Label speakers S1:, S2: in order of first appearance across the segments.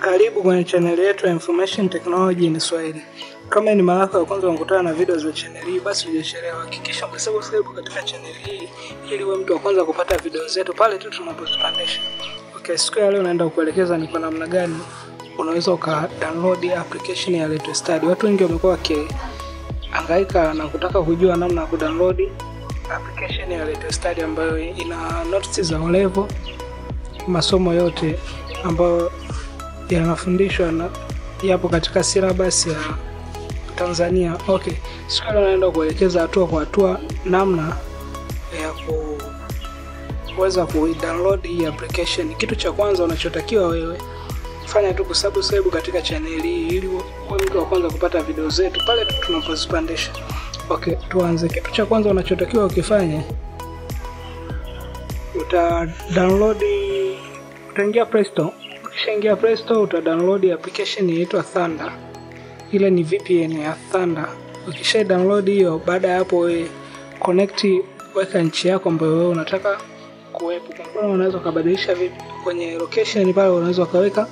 S1: Karibu kwenye channel yetu ya Information Technology in Swahili. Kama ni mara yako ya kwanza unakutana na video za channel hii, basi hujachelewa. Hakikisha umesubscribe katika channel hii ili uwe mtu wa kwanza kupata video zetu pale tu tunapozipandisha. Okay, siku ya leo naenda kukuelekeza ni kwa namna gani unaweza uka download application ya Let's Study. Watu wengi wamekuwa wakihangaika na kutaka kujua namna ya kudownload application ya Let's Study ambayo ina notes za O-level, masomo yote ambayo yanafundishwa na yapo katika syllabus ya Tanzania. Okay, siku leo naenda kuelekeza hatua kwa hatua namna ya kuweza ku-download hii application. Kitu cha kwanza unachotakiwa wewe fanya tu kusubscribe katika channel hii ili uwe mtu wa kwanza kupata video zetu pale tu tunapozipandisha. Okay, tuanze. Kitu cha kwanza unachotakiwa ukifanye, uta download, utaingia Play Store. Ukishaingia Play Store uta download application inaitwa Thunder. Ile ni VPN ya Thunder. Ukisha download hiyo, baada ya hapo wewe connect, weka nchi yako ambayo wewe unataka kuwepo. Kwa mfano unaweza kubadilisha vipi kwenye location pale, unaweza ukaweka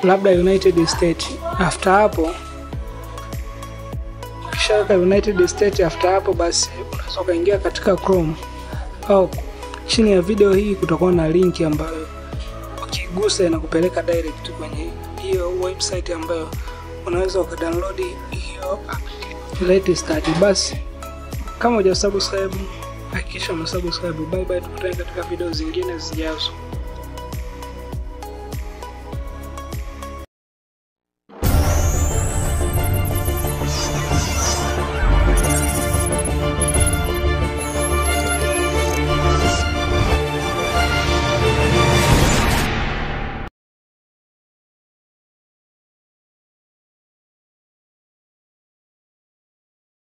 S1: labda United States. After hapo ukishaweka United States, after hapo basi unaweza ukaingia katika Chrome au chini ya video hii kutakuwa na link ambayo ukigusa inakupeleka direct kwenye hiyo website ambayo unaweza ukadownload hiyo Let's Study. Basi kama hujasubscribe hakikisha umesubscribe. Bye bye, tukutane katika video zingine zijazo.